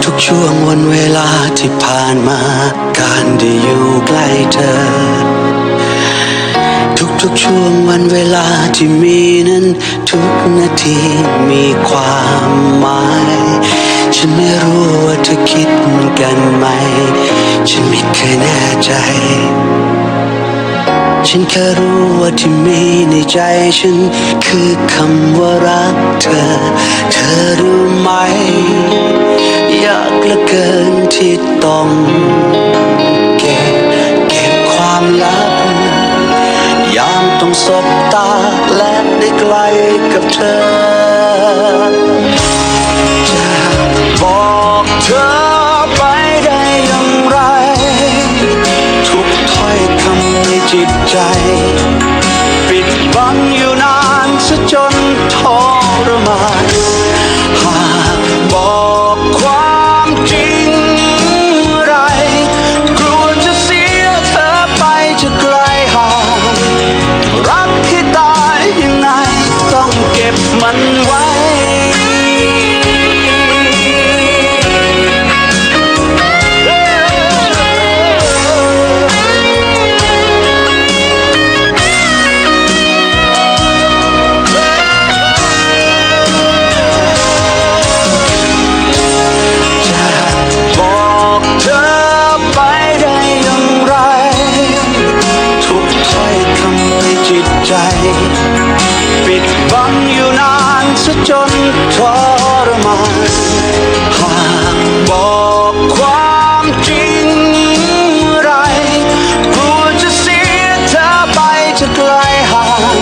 ทุกๆช่วงวันเวลาที่ผ่านมา การได้อยู่ใกล้เธอ ทุกๆช่วงวันเวลาที่มีนั้น ทุกนาทีมีความหมาย ฉันไม่รู้ว่าเธอคิดเหมือนกันไหม ฉันไม่เคยแน่ใจ ฉันแค่รู้ว่าที่มีในใจฉัน คือคำว่ารักเธอ เธอรู้ไหม ยากเหลือเกินที่ต้องเก็บ เก็บความลับ ยามต้องสบตาและได้ใกล้กับเธอ จะบอกเธอไปได้อย่างไร ทุกถ้อยคำในจิตใจ ปิดบังอยู่นานซะจนทรมาน หากบอกความจริงเมื่อไหร่ กลัวจะเสียเธอไปจะไกลห่าง รักให้ตายยังไงต้องเก็บมันไว้ จะบอกเธอไปได้อย่างไร ทุกถ้อยคำในจิตใจ ปิดบังอยู่นานซะจนทรมาน หากบอกความจริงเมื่อไหร่ กลัวจะเสียเธอไปจะไกลห่าง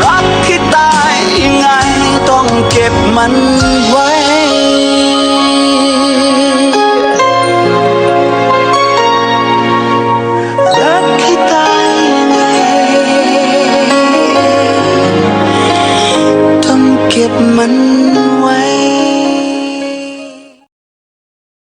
รักที่ตายยังไงต้องเก็บมันไว้